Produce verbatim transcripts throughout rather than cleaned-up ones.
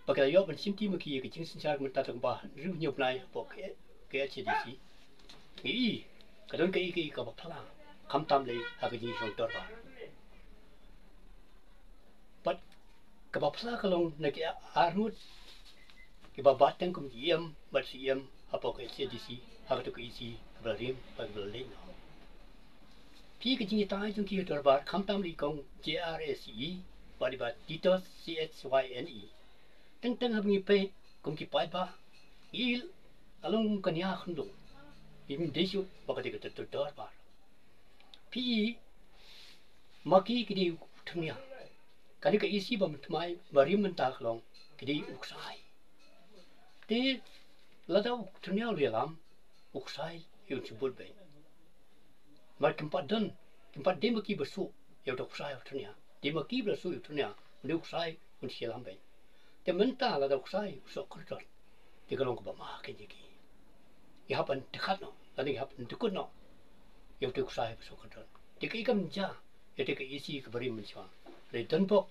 Ba ki la ïoh ban shimti ma ki ïa ka jingsynshar mynta tang ba hynriew hynñiew bnai hapoh ka, ka H A D C. Ngi i ka don kaei kaei kaba phylla, khamtam lei ha ka jingïashong dorbar. Bad kaba phylla ka long na ki arngut kiba bat teng kum ki E M bad C E M hapoh ka H A D C ha kato ka E C kaba la rim bad kaba la leit noh. Phi ka jingïatai jong ki ha dorbar khamtam lei kong J R A C E bad i Bah Titos C H Y N E. Teng teng haba ngi peit kum ki paidbah, ngi i la long ka nia khyndew. Ngim dei shuh ba ka dei ka dor-, dorbar. Phi i ma ki ki dei u thyrnia. Kane ka E C ba thymmai ba rim mynta ka long ki dei u ksai. Te lada u thyrnia u ïalam, u ksai un shu bud beit. Namar kim pat don, kim pat dei ma ki ba shu ïa uta u ksai u thyrnia. Dei ma ki ba la shu ïa u thyrnia, une u ksai un shu ïalam beit. Te mynta lada u ksai u shu kyrdan, te ka long kaba ma kein ïa ki. Ngi hap ban dkhot noh, lane ngi hap ban dkhot noh ïa uta u ksai ba shu kyrdan. Te kaei kam jia ïa kata ka E C kaba rim mynshuwa? Hynrei don bok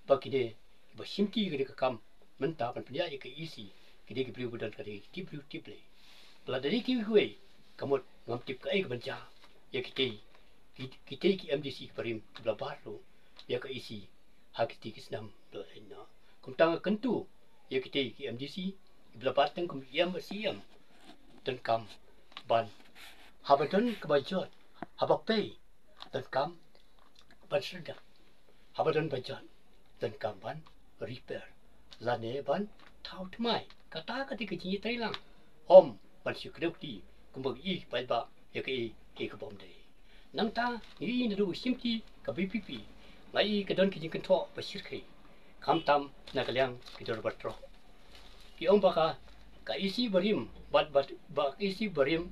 ba kine kiba shimti kane ka kam mynta ban pynïaid ïa ka E C ki dei ki briew ba don ka dei tip briew tip Blei. Ba lada dei kiwei kiwei, ka mut ngam tip kaei kaban jia ïa kitei, ki, kitei ki M D C kiba rim kiba la bat ruh ïa ka E C ha kitei ki snem ba la leit noh. Kumta nga kyntu ïa kitei ki M D C kiba la bat teng kum E M bad C E M, donkam ban, haba don kaba jot, haba pei, donkam ban syrdak. Haba don ba jot, donkam ban repair lane ban thaw thymmai. Kata ka dei ka jingïatreilang, ym ban shu kdew kti kumba ngi i paidbah ïa kaei kaei kaba ym dei. Nangta ngi i naduh u shimti ka V P P, nga i ka don ka jingkynthoh ba shyrkhei, khamtam na ka liang ki dorbar trok. Ki ong ba ka, ka E C ba rim, bad, bad, ba ka E C ba rim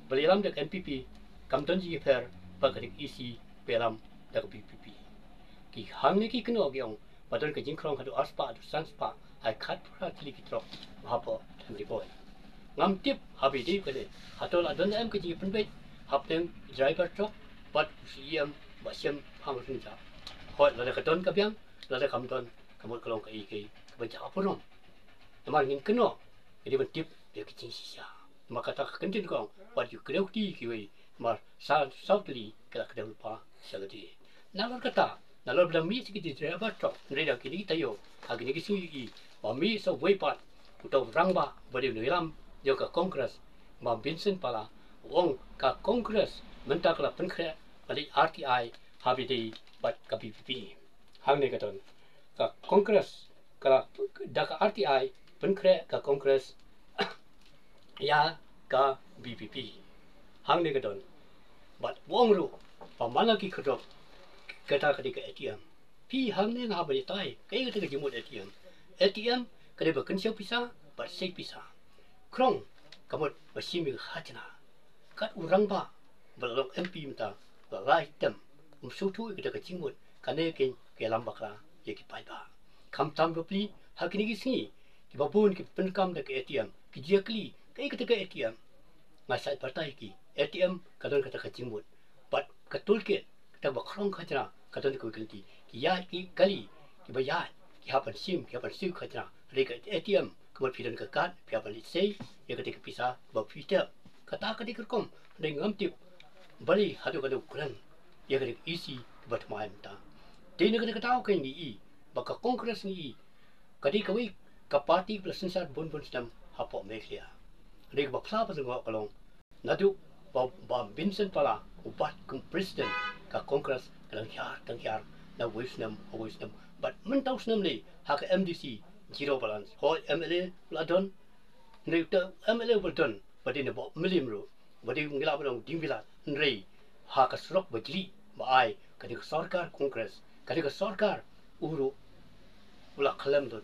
ba la ïalam da ka N P P kam don jingïapher bad ka dei ka E C ba ïalam da ka V P P. Ki hangne ki kynnoh ki ong ba don ka jingkhrong haduh arspah haduh sanspah ha ki khatphra tylli ki trok ba hapoh Henry Boy. Ngam tip haba ïadei kane, hato la don em ka jingïapynbeit hapdeng ki driver trok bad u C E M Bah Shemphang Rynjah? Hooid, lada ka don ka biang, lada kam don, ka mut ka long kaei kaei kaba jia burom. Namar ngin kynnoh, ngi dei ban tip ïa ka jingshisha. Namar kata ka kyntien ka ong, wat ju kdew kti kiwei, namar saw, saw tylli ki la kdew lypa sha lade. Nalor kata, nalor ba dang mih sa ki driver trok, hynrei da kine ki taïew, ha kine ki sngi ïohi ba mih sa uwei pat uta u rangbah ba dei u nongïalam jong ka Congress, Bah Vincent Pala, u ong ka Congress mynta ka la pynkhreh ban leit R T I haba ïadei bad ka V P P. Hangne ka don, ka Congress ka la, da ka R T I pynkhreh ka Congress ïa ka V P P. Hangne ka don. Bad u ong ruh ba man la ki khyrdop, kata ka dei ka A T M. Phi, hangne nga hap ban ïatai kaei kata ka jingmut A T M. A T M ka dei ba kynshew pisa bad sei pisa. Khrong ka mut ba shim ïa ka khajna. Kat u rangbah ba la long M P mynta la lai term, um sngewthuh ïa kata ka jingmut. Kane kein ka ïalam bakla ïa ki paidbah. Khamtam bapli, ha kine ki sngi kiba bun ki pyndonkam da ka A T M, ki jia kylli kaei kata ka A T M. Nga shait batai ïa ki, A T M ka don kata ka jingmut bad ka toolkit kata ba khrong khajna ka don kawei ka lynti. Ki ïaid ki kali kiba ïaid, ki hap ban shim, ki hap ban siew khajna. Hynrei ka A T M ka mut phi don ka kad, phi hap ban leit sei ïa kata ka pisa ba phi tep. Kata ka dei ka rukom. Hynrei ngam tip balei haduh katne u kren ïa kane ka E C kaba thymmai mynta. Te na kata ka daw kein ngi i ba ka Congress ngi i ka dei kawei ka party ba la synshar bun bun snem hapoh Meghalaya. Hynrei kaba phylla ban lyngngoh ka long, naduh ba, ba Vincent Pala u bat kum president ka Congress ka dang hiar dang hiar na uwei u snem ha uwei u snem. Bad mynta u snem ne ha ka M D C zero balance. Hooid, M L A u la don, hynrei uta u M L A uba la don ba dei na Bah Mylliem ruh, ba dei, ngi lah ban ong, diengbilat, hynrei ha ka surok ba jlih ba ai, ka dei ka sorkar Congress, ka dei ka sorkar u ruh u la khlem don,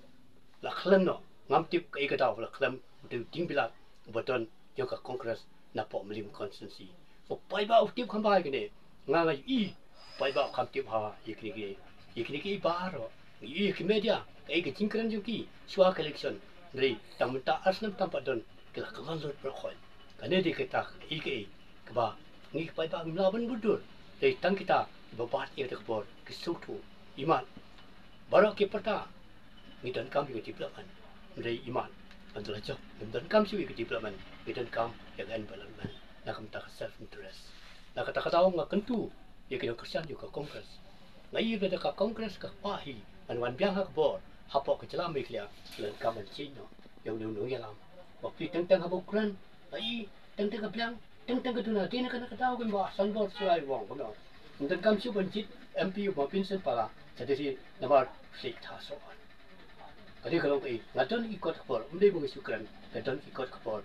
la khlem noh. Ngam tip kaei ka daw ba la khlem uta u diengbilat uba don jong ka Congress napoh Mylliem constituency. So paidbah u tip kham bha ïa kane, nga nga ïohi paidbah u kham tip ha ïa kine kiei, ïa kine kiei baroh. Ngi ïohi ha ki media kaei ka jingkren jong ki shuwa ka election, hynrei tang mynta ar snem tam pat don, ki la kyllon lut baroh khoit. Kane dei kata kaei kaei kaba ngi ki paidbah ngim lah ban bud dur. Dei tang kita kiba bat ïa kata ka bor ki sngewthuh. Imat baroh ki pyrta ngi donkam ïa ka development. Hynrei imat, ban da la jop, ngim donkam shuh ïa ka development, ngi donkam ïa ka envelopment, na ka bynta ka self interest. Na kata ka daw nga kyntu ïa ki nongkyrshan jong ka Congress. Nga ïohi ba da ka Congress ka kpa hi, ngan wan biang ha ka bor hapoh ka jylla Meghalaya, ngi donkam ban jied noh ïa une u nongïalam. Ba phi teng teng haba u kren, nga ïohi teng teng ka biang, teng teng ka duna, dei na kane ka daw kumba Sanbor Shullai u ong kumno, ngim donkam shuh ban jied M P u Ma Vincent Pala sha Delhi namar u shait tha soh. Ka dei ka long kaei, nga don ki kot khubor, ym dei ba nga shu kren, nga don ki kot khubor.